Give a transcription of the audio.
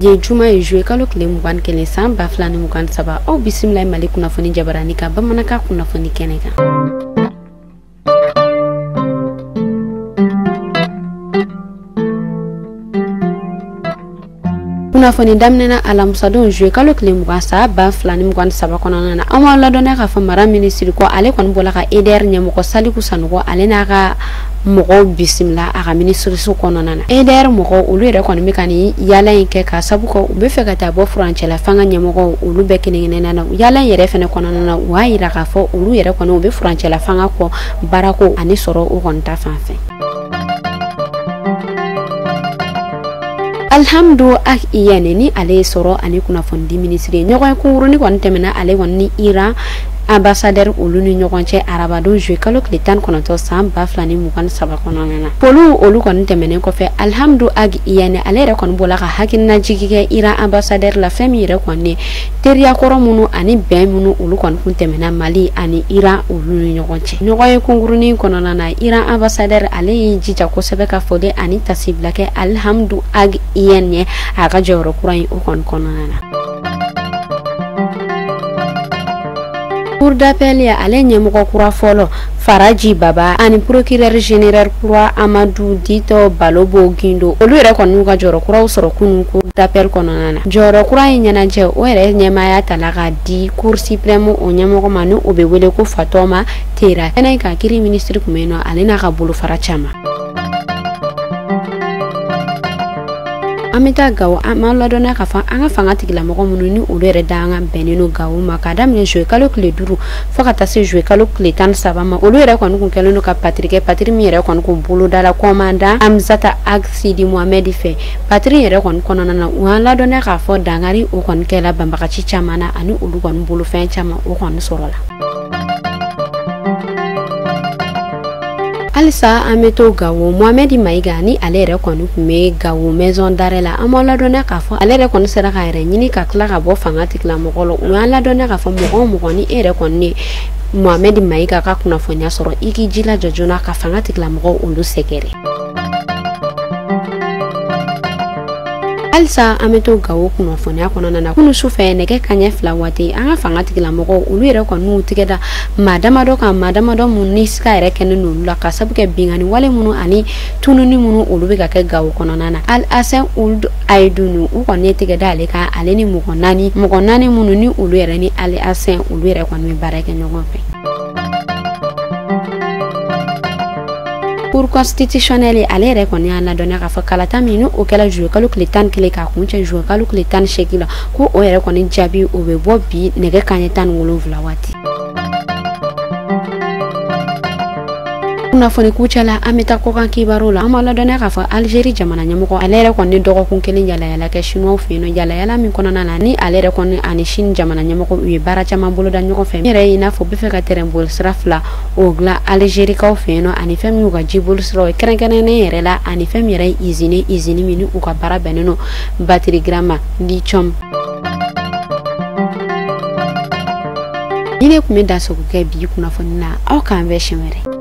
Ye juma ye juillet kalo tile 21 san 2023. Aw bisimila Mali kunnafoni jabarani ka bamanankan kunnafoni kɛnɛ kan. Kunnafoni daminɛna alamisadon juillet kalo tile 20 san 2023 kɔnɔna na. An b'aw ladɔnniya k'a fɔ mara minisiri ko ale kɔni bɔla ka EDR ɲɛmɔgɔ Saliku Sanogo ale n'a ka mɔgɔw bisimila a ka minisiriso kɔnɔna na. EDR mɔgɔw olu yɛrɛ kɔni bɛ ka nin yaala in kɛ k'a sabu kɛ u bɛ fɛ ka taa bɔ furancɛla fanga ɲɛmɔgɔw olu bɛɛ kelen kelenna na. Yaala in yɛrɛ fɛnɛ kɔnɔna na, u y'a yira k'a fɔ olu yɛrɛ kɔni u bɛ furancɛla fanga kɔ baarako ani sɔrɔ o kɔni ta fan fɛ. Alhamdu Ag Iyane ni ale ye sɔrɔ ani kunnafonidi minisiri ye, ɲɔgɔn ye kunkurunin kɔni tɛmɛna ale kɔni ni Iran ambassadeur olu ni ɲɔgɔn cɛ arabadon juillet kalo tile 19 san 2023 kɔnɔna na. Foliw olu kɔni tɛmɛnen kɔfɛ, Alhamdu Ag Iyane ale yɛrɛ kɔni bɔla ka hakilinajigi kɛ Iran ambassadeur la, fɛn min yɛrɛ kɔni ye teriya kɔrɔ minnu ani bɛn minnu olu kɔni kun tɛmɛna Mali ani Iran olu ni ɲɔgɔn cɛ. Ɲɔgɔn ye kunkurunin kɔnɔna na, Iran ambassadeur ale y'i jija kosɛbɛ ka foli ani tasibila kɛ Alhamdu Ag Iyane ye a ka jɔyɔrɔ kura in o kɔni kɔnɔna na. Cour d'appel ye ale ɲɛmɔgɔ kura fɔlɔ Faraji Baba ani procureur général kura Amadu Dito Balobo Gindo olu yɛrɛ kɔni y'u ka jɔyɔrɔ kuraw sɔrɔ kunun cour d'appel kɔnɔna na. Jɔyɔrɔ kura in ɲɛnajɛ o yɛrɛ ɲɛmaaya tala ka di cour suprême o ɲɛmɔgɔ ma ni o bɛ wele ko Fatoma Tera. Kɛnɛ in kan kiiri minisiri tun bɛ yen nɔ ale n'a ka bolofara caman. An bɛ taa Gawo, an b'an ladɔnniya k'a fɔ an ka fanga tigilamɔgɔ minnu ni olu yɛrɛ da an ka bɛnnen don Gawo ma k'a daminɛ juillet kalo tile 5 fo ka taa se juillet kalo tile 13 ma, olu yɛrɛ kɔni kun kɛlen don ka patiri kɛ, patiri min yɛrɛ kɔni kun boloda la commandant Amzata Ag Sidi Mohamed fɛ. Patiri yɛrɛ kɔni kɔnɔna na, u y'an ladɔnniya k'a fɔ dankari o kɔni kɛla banbagaci caman na ani olu kɔni bolofɛn caman o kɔni sɔrɔla. Halisa an bɛ to Gawo, Mohamed Mayiga ni ale yɛrɛ kɔni tun bɛ Gawo maison d'arrêt la, an b'aw ladɔnniya k'a fɔ ale yɛrɛ kɔni sera k'a yɛrɛ ɲini ka tila ka bɔ fanga tigilamɔgɔ la. U y'an ladɔnniya k'a fɔ mɔgɔ o mɔgɔ ni e yɛrɛ kɔni ye Mohamed Mayiga ka kunnafoniya sɔrɔ, i k'i jilaja joona ka fanga tigilamɔgɔw olu sɛgɛrɛ. Halisa an bɛ to Gawo kunnafoniya kɔnɔna na, kunun sufɛ nɛgɛ kanɲɛ 2 waati, an ka fanga tigilamɔgɔw olu yɛrɛ kɔni y'u tigɛ da maa damadɔ kan, maa damadɔ minnu ni sika yɛrɛ kɛlen don olu la ka sabu kɛ binkanni wale minnu ani tununi minnu olu bɛ ka kɛ Gawo kɔnɔna na. Al Hasan Ould Aidunu u kɔni ye tigɛ da ale kan, ale ni mɔgɔ naani minnu ni olu yɛrɛ ni Al Hasan olu yɛrɛ kɔni bɛ baara kɛ ɲɔgɔn fɛ. Cour constitutionnelle ale yɛrɛ kɔni y'a ladɔnniya k'a fɔ kalata min ni o kɛla juillet kalo tile 11 k'a kuncɛ juillet kalo tile 18 la, ko o yɛrɛ kɔni jaabi o bɛ bɔ bi nɛgɛ kanɲɛ 17 waati. Kunnafoni kuncɛ la, an bɛ taa kɔkan kibaruw la. An b'a ladɔnniya k'a fɔ Algérie jamana ɲɛmɔgɔ ale yɛrɛ kɔni dɔgɔkun kelen yalayala kɛ Chinois fɛ yen nɔ, yalayala min kɔnɔna na ni ale yɛrɛ kɔni ani Chine jamana ɲɛmɔgɔ u ye baara caman boloda ɲɔgɔn fɛ. Min yɛrɛ ye i n'a fɔ u bɛ fɛ ka terrain boli sira 2 o dilan Algérikaw fɛ yen nɔ, ani fɛn min y'u ka jiboli siraw ye kɛrɛnkɛrɛnnen yɛrɛ la, ani fɛn min yɛrɛ ye usine min ni u ka baara bɛnnen don batterie gramme ma lithium. Ni ne tun bɛ dansogo kɛ bi kunnafoni na, aw k'an bɛn siɲɛ wɛrɛ.